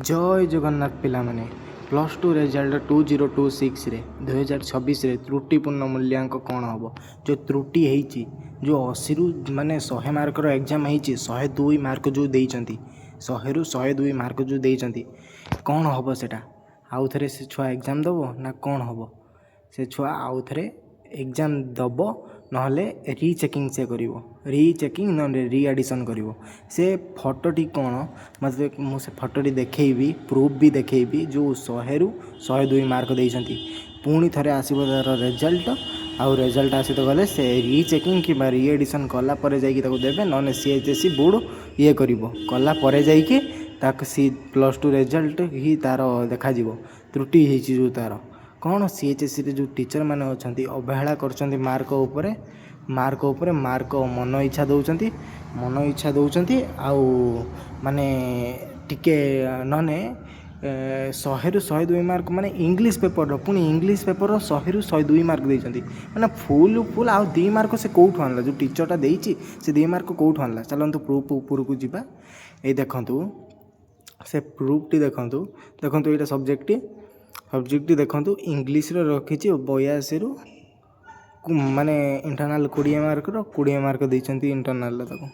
ଜୟ ଜଗନ୍ନାଥ ପିଲାମାନେ। Plus 2 result 2026ରେ, 2026ରେ ତ୍ରୁଟିପୂର୍ଣ୍ଣ ମୂଲ୍ୟାଙ୍କ କ'ଣ ହେବ? ଯେଉଁ ତ୍ରୁଟି ହେଇଛି, ଯେଉଁ 80ରୁ ମାନେ 100 ମାର୍କର ଏକ୍ଜାମ୍ ହେଇଛି, 102 ମାର୍କ ଯେଉଁ ଦେଇଛନ୍ତି, 100ରୁ 102 ମାର୍କ ଯେଉଁ ଦେଇଛନ୍ତି, କ'ଣ ହେବ ସେଇଟା? ଆଉ ଥରେ ସେ ଛୁଆ ଏକ୍ଜାମ୍ ଦେବ ନା କ'ଣ ହେବ? ସେ ଛୁଆ ଆଉ ଥରେ ଏକ୍ଜାମ୍ ଦେବ, ନହେଲେ ରିଚେକିଂ ସେ କରିବ। ରିଚେକିଂ ନହେଲେ ରିଆଡ଼ିସନ୍ କରିବ। ସେ ଫଟୋଟି କ'ଣ ମୋତେ, ମୁଁ ସେ ଫଟୋଟି ଦେଖେଇବି, ପ୍ରୁଫ୍ ବି ଦେଖେଇବି। ଯେଉଁ 100ରୁ 102 ମାର୍କ ଦେଇଛନ୍ତି, ପୁଣି ଥରେ ଆସିବ ତା'ର ରେଜଲ୍ଟ। ଆଉ ରେଜଲ୍ଟ ଆସି ତ ଗଲେ ସେ ରିଚେକିଂ କିମ୍ବା ରିଏଡ଼ିସନ୍ କଲା ପରେ ଯାଇକି ତାକୁ ଦେବେ। ନହେଲେ CHSE board ଇଏ କରିବ, କଲା ପରେ ଯାଇକି ତାକୁ +2 ରେଜଲ୍ଟ ହିଁ ତା'ର ଦେଖାଯିବ। ତ୍ରୁଟି ହେଇଛି ଯେଉଁ ତା'ର କ'ଣ, CHSEରେ ଯେଉଁ ଟିଚର୍ ମାନେ ଅଛନ୍ତି, ଅବହେଳା କରୁଛନ୍ତି ମାର୍କ ଉପରେ, ମାର୍କ ଉପରେ ମାର୍କ ମନ ଇଚ୍ଛା ଦେଉଛନ୍ତି, ମନ ଇଚ୍ଛା ଦେଉଛନ୍ତି। ଆଉ ମାନେ ଟିକେ ନହେଲେ 100ରୁ 102 ମାର୍କ, ମାନେ ଇଂଲିଶ ପେପର୍ର, ପୁଣି ଇଂଲିଶ ପେପର୍ର 100ରୁ 102 ମାର୍କ ଦେଇଛନ୍ତି, ମାନେ ଫୁଲ୍ ଫୁଲ୍। ଆଉ 2 ମାର୍କ ସେ କେଉଁଠୁ ଆଣିଲା? ଯେଉଁ ଟିଚର୍ଟା ଦେଇଛି, ସେ 2 ମାର୍କ କେଉଁଠୁ ଆଣିଲା? ଚାଲନ୍ତୁ, ପ୍ରୁଫ୍ ଉପରକୁ ଯିବା। ଏଇ ଦେଖନ୍ତୁ, ସେ ପ୍ରୁଫ୍ଟି ଦେଖନ୍ତୁ। ଦେଖନ୍ତୁ, ଏଇଟା ସବଜେକ୍ଟଟି ଦେଖନ୍ତୁ। ଇଂଲିଶରେ ରଖିଛି 82ରୁ, ମାନେ ଇଣ୍ଟରନାଲ୍ 20 ମାର୍କର, 20 ମାର୍କ ଦେଇଛନ୍ତି ଇଣ୍ଟରନାଲ୍ରେ ତାକୁ।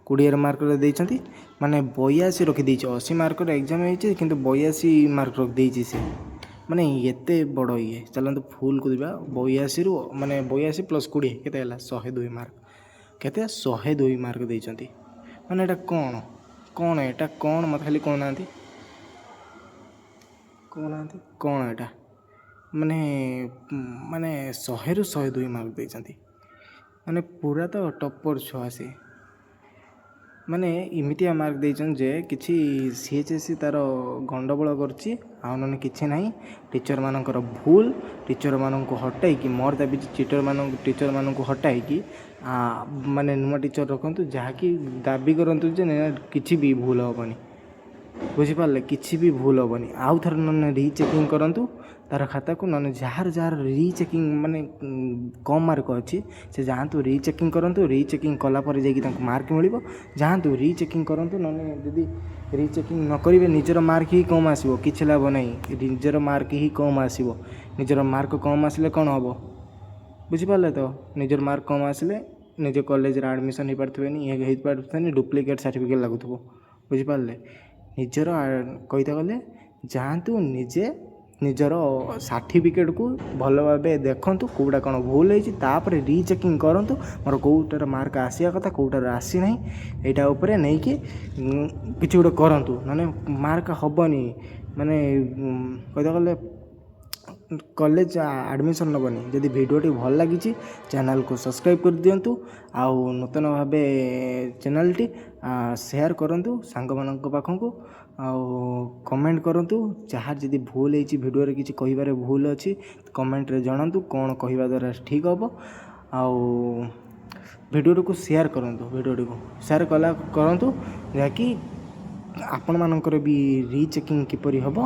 20 ମାର୍କରେ ଦେଇଛନ୍ତି, ମାନେ 82 ରଖିଦେଇଛି। 80 ମାର୍କର ଏକ୍ଜାମ୍ ହେଇଛି, କିନ୍ତୁ 82 ମାର୍କ ରଖିଦେଇଛି ସେ। ମାନେ ଏତେ ବଡ଼ ଇଏ। ଚାଲନ୍ତୁ, ଫୁଲ୍କୁ ଯିବା। 82ରୁ, ମାନେ 82 ପ୍ଲସ୍ 20 କେତେ ହେଲା? 102 ମାର୍କ। କେତେ? 102 ମାର୍କ ଦେଇଛନ୍ତି। ମାନେ ଏଇଟା କ'ଣ? କ'ଣ ଏଇଟା କ'ଣ? ମୋତେ ଖାଲି କହୁନାହାନ୍ତି, କହୁନାହାନ୍ତି କ'ଣ ଏଇଟା? ମାନେ ମାନେ 100ରୁ 102 ମାର୍କ ଦେଇଛନ୍ତି, ମାନେ ପୁରା ତ ଟପର୍ ଛୁଆ ସେ। ମାନେ ଏମିତିଆ ମାର୍କ ଦେଇଛନ୍ତି ଯେ କିଛି CHSE ତା'ର ଗଣ୍ଡଗୋଳ କରିଛି, ଆଉ ନହେଲେ କିଛି ନାହିଁ। ଟିଚର୍ମାନଙ୍କର ଭୁଲ। ଟିଚର୍ମାନଙ୍କୁ ହଟାଇକି, ମୋର ଦାବି ଟିଚର୍ମାନଙ୍କୁ ହଟାଇକି ମାନେ ନୂଆ ଟିଚର୍ ରଖନ୍ତୁ, ଯାହାକି ଦାବି କରନ୍ତୁ ଯେ କିଛି ବି ଭୁଲ ହେବନି। ବୁଝିପାରିଲେ? କିଛି ବି ଭୁଲ ହେବନି। ଆଉ ଥରେ ନହେଲେ ରିଚେକିଂ କରନ୍ତୁ ତା'ର ଖାତାକୁ। ନହେଲେ ଯାହାର ଯାହାର ରିଚେକିଂ ମାନେ କମ୍ ମାର୍କ ଅଛି, ସେ ଯାଆନ୍ତୁ, ରିଚେକିଂ କରନ୍ତୁ। ରିଚେକିଂ କଲା ପରେ ଯାଇକି ତାଙ୍କୁ ମାର୍କ ମିଳିବ। ଯାଆନ୍ତୁ, ରିଚେକିଂ କରନ୍ତୁ। ନହେଲେ ଯଦି ରିଚେକିଂ ନ କରିବେ, ନିଜର ମାର୍କ ହିଁ କମ୍ ଆସିବ। କିଛି ଲାଭ ନାହିଁ। ନିଜର ମାର୍କ ହିଁ କମ୍ ଆସିବ। ନିଜର ମାର୍କ କମ୍ ଆସିଲେ କ'ଣ ହେବ? ବୁଝିପାରିଲେ ତ? ନିଜର ମାର୍କ କମ୍ ଆସିଲେ ନିଜ କଲେଜରେ ଆଡ଼ମିସନ୍ ହେଇପାରୁଥିବେନି, ଇଏ ହେଇପାରୁଥିବେନି, ଡୁପ୍ଲିକେଟ୍ ସାର୍ଟିଫିକେଟ୍ ଲାଗୁଥିବ। ବୁଝିପାରିଲେ? ନିଜର କହିତେ ଗଲେ ଯାଆନ୍ତୁ, ନିଜେ ନିଜର ସାର୍ଟିଫିକେଟ୍କୁ ଭଲ ଭାବେ ଦେଖନ୍ତୁ, କେଉଁଟା କ'ଣ ଭୁଲ ହେଇଛି। ତାପରେ ରିଚେକିଂ କରନ୍ତୁ, ମୋର କେଉଁଟାର ମାର୍କ ଆସିବା କଥା, କେଉଁଟାର ଆସିନାହିଁ। ଏଇଟା ଉପରେ ନେଇକି କିଛି ଗୋଟେ କରନ୍ତୁ, ନହେଲେ ମାର୍କ ହେବନି। ମାନେ କହିତେ ଗଲେ କଲେଜ ଆଡ଼ମିସନ୍ ନେବନି। ଯଦି ଭିଡ଼ିଓଟି ଭଲ ଲାଗିଛି, ଚ୍ୟାନେଲ୍କୁ ସବସ୍କ୍ରାଇବ୍ କରିଦିଅନ୍ତୁ ଆଉ ନୂତନ ଭାବେ ଚ୍ୟାନେଲ୍ଟି ସେୟାର କରନ୍ତୁ ସାଙ୍ଗମାନଙ୍କ ପାଖକୁ ଆଉ କମେଣ୍ଟ କରନ୍ତୁ। ଯାହା ଯଦି ଭୁଲ ହେଇଛି ଭିଡ଼ିଓରେ, କିଛି କହିବାରେ ଭୁଲ ଅଛି, କମେଣ୍ଟରେ ଜଣାନ୍ତୁ କ'ଣ କହିବା ଦ୍ୱାରା ଠିକ୍ ହେବ। ଆଉ ଭିଡ଼ିଓଟିକୁ ସେୟାର କରନ୍ତୁ। ଭିଡ଼ିଓଟିକୁ ସେୟାର କରନ୍ତୁ, ଯାହାକି ଆପଣମାନଙ୍କର ବି ରିଚେକିଂ କିପରି ହେବ,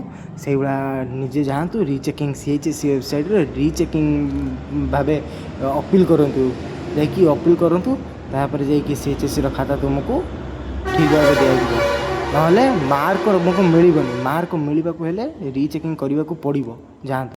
ସେଇଭଳିଆ ନିଜେ ଯାଆନ୍ତୁ, ରିଚେକିଂ CHSE ୱେବସାଇଟ୍ରେ ରିଚେକିଂ ଭାବେ ଅପିଲ୍ କରନ୍ତୁ। ଯାଇକି ଅପିଲ୍ କରନ୍ତୁ, ତାପରେ ଯାଇକି CHSEର ଖାତା ତୁମକୁ ଠିକ୍ ଭାବେ ଦିଆଯିବ। ନହେଲେ ମାର୍କ ତୁମକୁ ମିଳିବନି। ମାର୍କ ମିଳିବାକୁ ହେଲେ ରିଚେକିଂ କରିବାକୁ ପଡ଼ିବ। ଯାଆନ୍ତୁ।